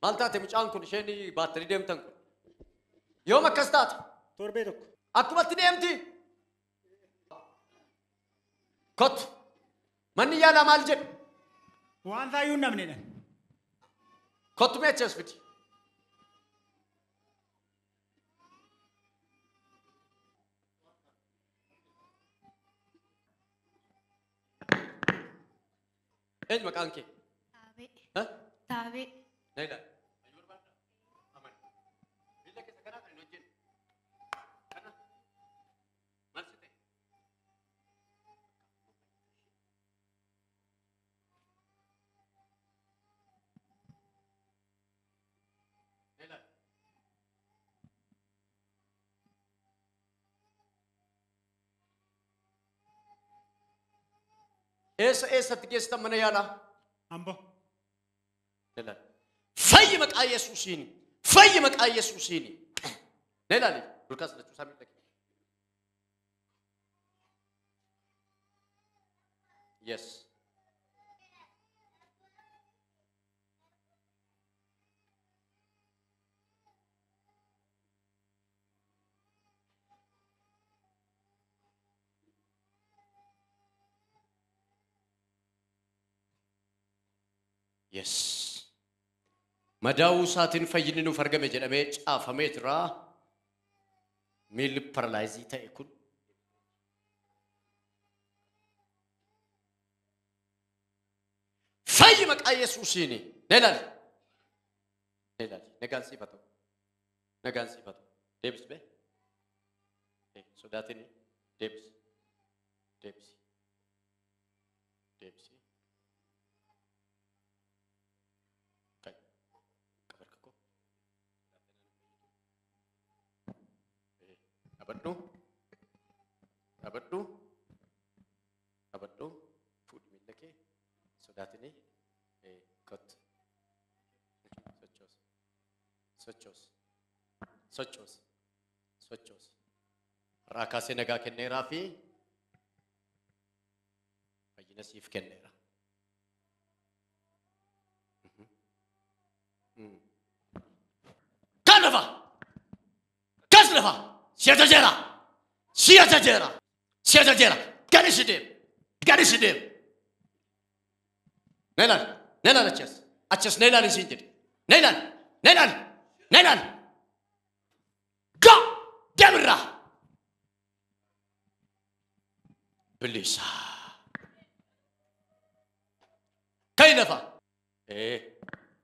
Maal taate mucaan kun isheen baattanii deemtan kun? Yoom akkas taate? Torbee tokko. Akkumatti deemti. Kottu. Manni yaalaa maal jedhu? Waan taayyuu hin dhabnedha. Kottu mee achi as fidi. Eenyu maqaan kee? Taabee. Ha? Taabee. Na ilaali. Fayyuu barbaaddaa? Amani. Miila keessa kanaa kan hin hojjenne. Kana. Maal si ta'e? Na ilaali. Eessa eessatti geessitan mana yaalaa? Ambo. Na ilaali. Fayyi maqaa Yesuusiin. Fayyi maqaa Yesuusiin. Na ilaali. Dulkaas lachuu isaa miila kee. Yes. Yes. Madaa'uu isaatiin fayyinni nuuf argame jedhamee caafamee jira. Miilli paralaayizii ta'e kun. Fayyi maqaa Yesuusiin. Na ilaali. Na ilaali. Nagaan siif haa ta'u. Nagaan siif haa ta'u. Deebis bee. Sodaatini. Deebis. Deebisi. Deebisi. Ka'i. Qabarka koo. Dhaabadhu. Dhaabadhu. Dhaabadhu. Fuudhi miila kee. Sodaatini. Kottu. Sochoos. Sochoos. Sochoos. Sochoos. Har'aa kaasee nagaa kenneeraa fi fayyina siif kenneera. Kan lafa! Kas lafa! Si ajajeera! Si ajajeera! Si ajajeera! Gadi si deem! Gadi si deem! Na ilaali! Na ilaali achas! Achas na ilaali siin jedhe! Na ilaali! Na ilaali! Na ilaali! Go! Deemirraa! Bilisa! Ka'i lafa!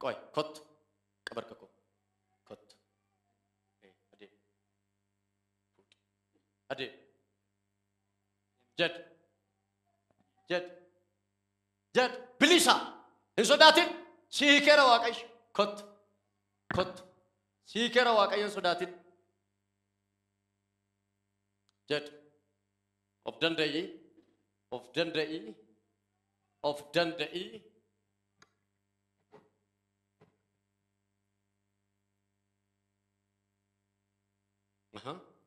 Qoy! Kottu! Qabarka koo! Kottu! Adeem! Adeem! Jedhu! Jedhu! Jedhu! Bilisa! Hin sodaatin! Si hiikeera Waaqayyo! Kottu! Kottu! Si hiikeera Waaqayyo hin sodaatin! Jedhu! Of danda'i! Of danda'i! Of danda'i!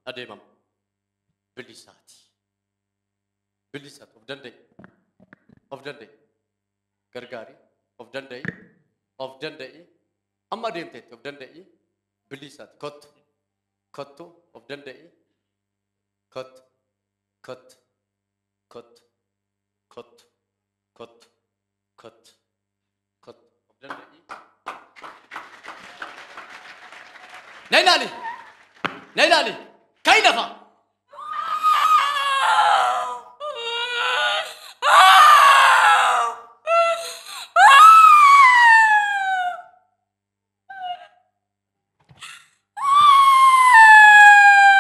Adeemama. Bilisaati. Bilisaati. Of danda'i. Of danda'i. Gargaari. Of danda'i. Of danda'i. Amma adeemteetti of danda'i. Bilisaati. Kottu. Kottu. Of danda'i. Kottu. Kottu. Kottu. Kottu. Kottu. Kottu. Kottu. Of danda'i. Na ilaali. Na ilaali. Ka'i lafa.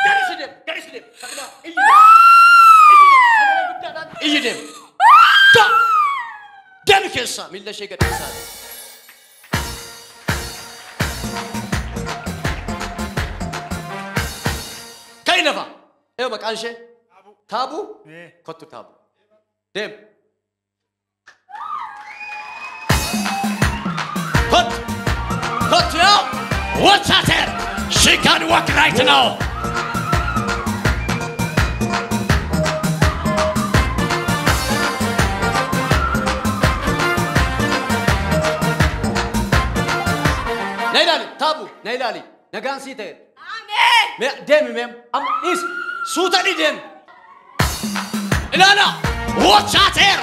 Gadi si deem. Gadi si deem. Sagalee iyyi deem. Iyyi deem. Sagalee guddaadhaan iyyi deem. Go! Deemi keessaa miilla ishee gad dhiisaa. Ka'i lafa. Eeyo maqaan ishee? Taabuu? Kottu Taabuu. Deem. Kottu. Kottu yaa. What's at her? She can walk right now. Taabu na ilaali. Nagaan sii ta'eera. Ameen. Mee deemi mee amma dhiis suuta dhi deemi. Ilaala. Watch out here.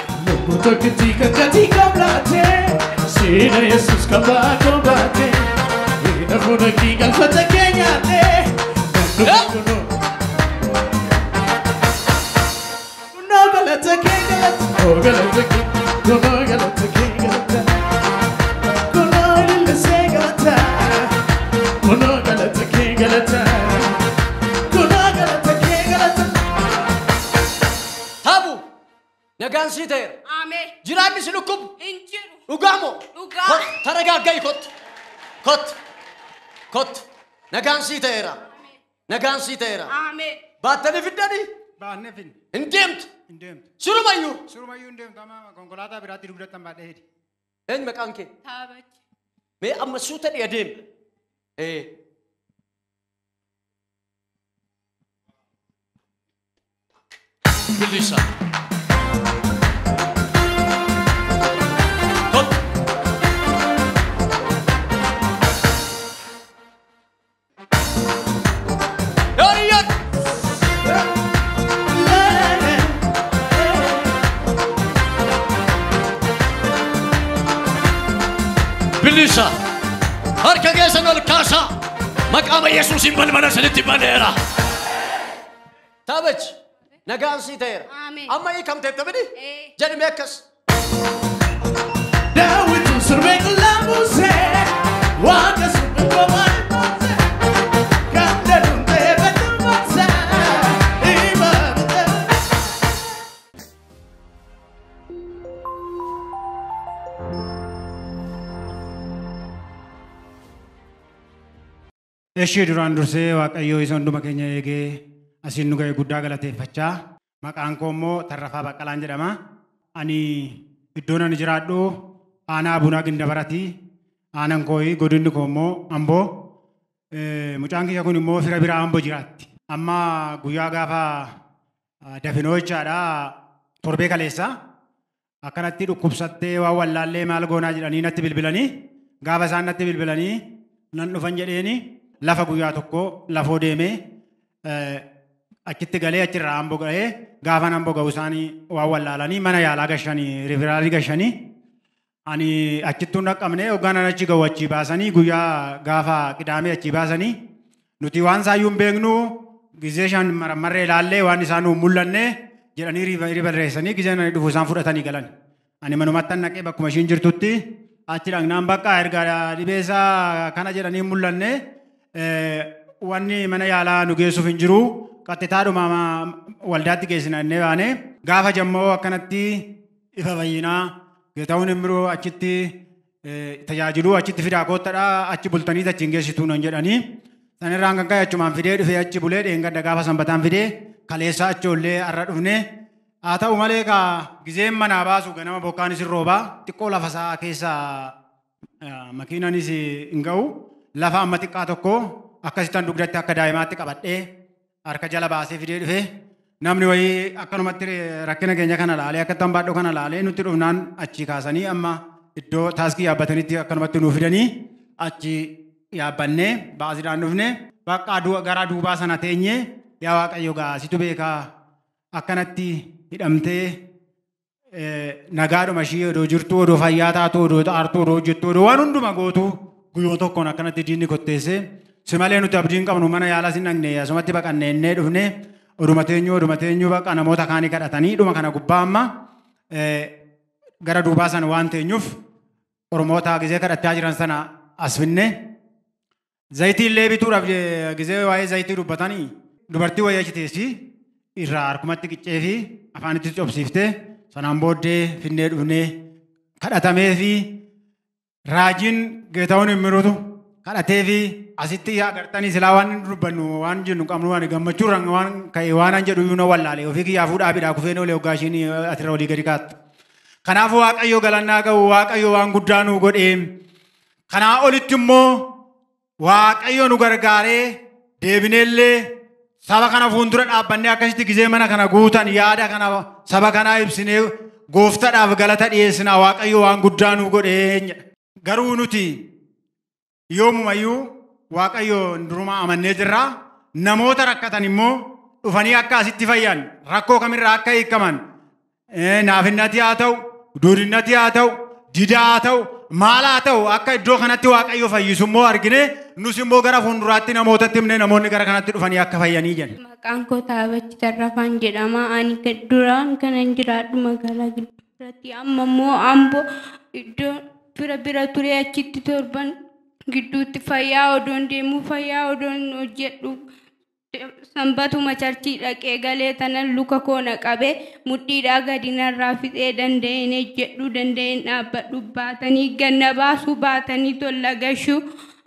Yesus kabakombate Ina kenyate No galata kengalata Oh galata no galata kengalata Kuno lille segalata Kuno galata kengalata Kuno galata kengalata Taabu nagaan sii ta'eera. Ameen. Jiraanni si dhukkubu. Hin jiru. Dhugaa moo? Dhugaa. Taragaagga'i kottu. Kottu. Kottu. Nagaan sii ta'eera. Nagaan sii ta'eera. Ameen. Baattanii fiddanii Baannee finne. hin deemtu. Hin deemtu. Sirumayyuu. Sirumayyuu hin deemtu. Amma konkolaataa biraatti dugdatti baadhee hidhi. Eenyu maqaan kee? Taabachi. Mee amma suuta dhiya deemi. Ee. Bilisa. Kottu. Yoori yoori. Bilisa. Harka keessan ol kaasaa. Maqaama Yesuusiin balbala isinitti baneera. Taabach nagaan sii ta'eera. Ameen. Amma hiikamteetta miti? Ee. Jedhi mee akkas. Dawitu sirbe lamuse Waaqa sirbe komaanse Kanda dunte betumse Ibabte. Ishee duraan dursee Waaqayyoo isa hunduma keenya eegee asiin nu ga'e guddaa galateeffachaa. Maqaan koo immoo Tarrafaa Baqqalaan jedhama. Ani iddoon ani jiraadhu aanaa Bunaa Gindabarati. Aanaan koo godinni koo immoo Amboo. Mucaan kiyya kun immoo fira biraa Amboo jiraatti. Amma guyyaa gaafa dafinoo jechaadha torbee kaleessa. Akkanatti dhukkubsattee waan wallaallee maal goonaa jedhanii natti bilbilanii gaafa isaan natti bilbilanii nan dhufan jedheeni lafa guyyaa tokko lafoo deemee achitti galee achirraa Amboo ga'ee gaafan Amboo ga'u isaanii waan wallaalanii mana yaalaa gashanii riferaalii gashanii ani achittuu hin dhaqqabne hoggaan achi ga'u achii baasanii guyyaa gaafa qidaamee achii baasanii nuti waan isaayyuu hin beeknu gizee shan marmarree ilaallee waan isaan nu hin mul'anne jedhanii ribarreessanii gizeen ani dhufu isaan fudhatanii galan. Ani manumatti naqee bakkuma ishiin jirtutti achi dhaqnaan bakka erga dhibee isaa kana jedhanii hin mul'anne wanni mana yaalaa nu geessuuf hin jiru qaxxitaadhuma waldaatti geessina innee baane gaafa jammoo akkanatti ifa fayyinaa Geetahuun Immiruu achitti tajaajiluu achitti fidaa koottadha achi bultanii achiin geessituu nan jedhanii sanirraan kan ka'e achumaan fidee dhufee achi bulee dheengadda gaafa sanbataan fidee kaleessa achi ollee har'a dhufne haa ta'u malee kaa gizeen manaa baasu ganama bokkaanis hin roobaa xiqqoo lafa isaa keessa makiinaanis hin ga'u lafa amma xiqqaa tokko akkasittan dugdatti akka daa'imaatti qabadhee harka jala baasee fidee dhufee namni wayii akkanumatti rakkina keenya kana laalee akka tambaadhoo kana laalee nutti dhufnaan achi kaasanii amma iddoo taaskii yaabbatanitti akkanumatti nuu fidanii achi yaabbannee baasiidhaan dhufne bakka gara duubaa sana teenye yaa Waaqayyo gaa situ beekaa akkanatti hidhamtee nagaadhuma ishii odoo jirtu odoo fayyaa taatu odoo xaartu odoo hojjettu odoo waan hunduma gootu guyyoo tokkoon akkanatti diinni kotteesse si malee nuti abdiin qabnu mana yaalaa sin dhaqne asumatti baqanne innee dhufne oduma teenyuu baqa namoota kaanii kadhatanii dhuma kana gubbaa amma gara duubaa sana waan teenyuuf Oromoota gizee kadhachaa jiran sana as finne zayitii illee bituudhaaf gizee waa'ee zayitii dubbatanii dubartii wayii achi teessi irraa harkumatti qiccee fi afaanitti cobsiiftee sanaan booddee finnee dhufnee kadhatamee fi raajiin Geetahuun Immiruutu kadhatee fi asitti agartanii silaa waan dubbannu waan jennu qabnu waan gammachuurraan waan ka'e waan an jedhu iyyuu na wallaale ofii kiyyaa fuudhaa bidhaa kufeen olee hoggaa ishiin asirra olii gadi kaattu. Kanaafuu Waaqayyo galannaa qabu Waaqayyo waan guddaa nu godhee kanaa olitti immoo Waaqayyo nu gargaaree deebineellee saba kana fuuldura dhaabbannee akkasitti gizee mana kana guutan yaada kana saba kanaa ibsinee gooftadhaaf galata dhiyeessinaa Waaqayyo waan guddaa nu godhee jedha. Garuu nuti yoomumayyuu Waaqayyo durumaa amannee jirra. Namoota rakkatan immoo dhufanii akka asitti fayyan, rakkoo kamirraa akka hiikaman, naafinnati haa ta'u, duudinnati haa ta'u, didaa haa ta'u, maal haa ta'u, akka iddoo kanatti Waaqayyo fayyisu immoo argine, nus immoo gara fuulduraatti namootatti himne, namoonni gara kanatti dhufanii akka fayyanii jenna. Maqaan koo Taabachi Tarrafaan jedhama. Ani duraan kanan jiraadhu magaalaa gidduutti, amma immoo Amboo iddoo fira bira ture. Achitti torban gidduutti fayyaa odoon deemuu, fayyaa odoon hojjedhu, sanbatuma charchii dhaqee galee tanan luka koo na qabee mudhiidhaa gadi narraa fixee, danda'een ejjedhuu, danda'een dhaabbadhu, baatanii ganna baasuu, baatanii tolla gashuu.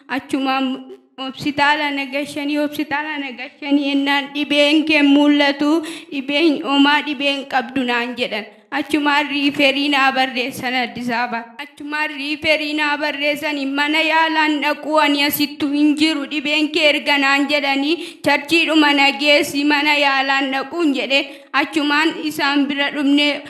Achumaan hospitaala na gashanii, hospitaala na gashanii ennaan dhibeen kee mul'atu, dhibeen homaa dhibeen qabdu naan jedhan. Achumaan refer naa barreessan Addis Ababa. Achumaan refer naa barreessanii, mana yaalaan dhaquu, ani asittu hin jiru dhibeen kee erga naan jedhanii, charchiidhuma na geessi, mana yaalaan dhaquun jedhe. Achumaan isaan bira dhufnee,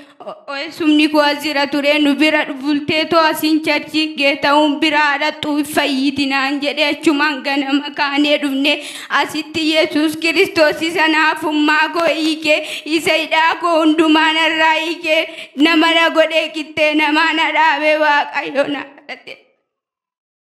eessumni koo as jira ture, nu bira bultee too asiin charchii geeta'uun biraa dhaqxuu fayyiti naan jedhe. Achumaan ganama kaanee dhufne asitti. Yesuus Kiristoos isa naafummaa koo hiikee, isa hidhaa koo hundumaa narraa hiikee, nama na godhee, qixxee namaa na dhaabee, Waaqayyo na kadhate.